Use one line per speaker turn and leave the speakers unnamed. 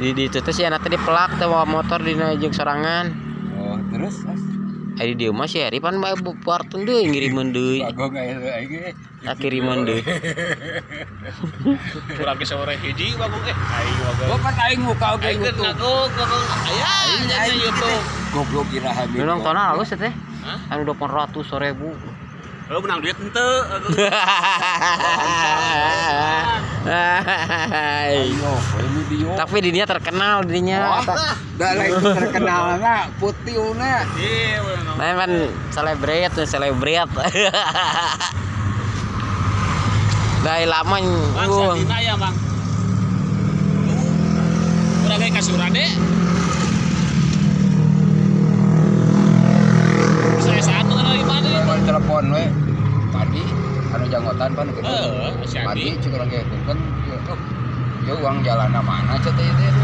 Di itu teh si anak teh dipelak teh bawa motor dina jeung sorangan.
Oh, terus as.
Ari dieu mah si Heri pan bae buartun deui, ngirimeun deui.
Bagong aya aing ge.
Tak kirimeun deui.
Kurang ke sore hiji bagong eh aing bagong.
Gua pan aing muka oge
Aing keur
YouTube.
ngagok bagong aya
Aing
nya
aing
YouTube.
Goblok iraha.
Nu nonton halus teh.
Hah?
Anu 800.000.
Lu menang duit henteu.
Ayo, ini dia.
Tapi dinya terkenal dinya.
Wah, dah lain terkenal na, putih una.
Iya, bener.
Nah, kan selebrate, selebrate. Dari lama
Mang
gua.
Sadina ya, Mang. Urang ge ka Surade. Bisa satu kan di mana itu?
Kalau telepon we, padi, anu janggotan pan gitu.
Heeh, si
Padi
Adi.
cik urang ge kan, oh, ya uang jalan mana cek teh itu.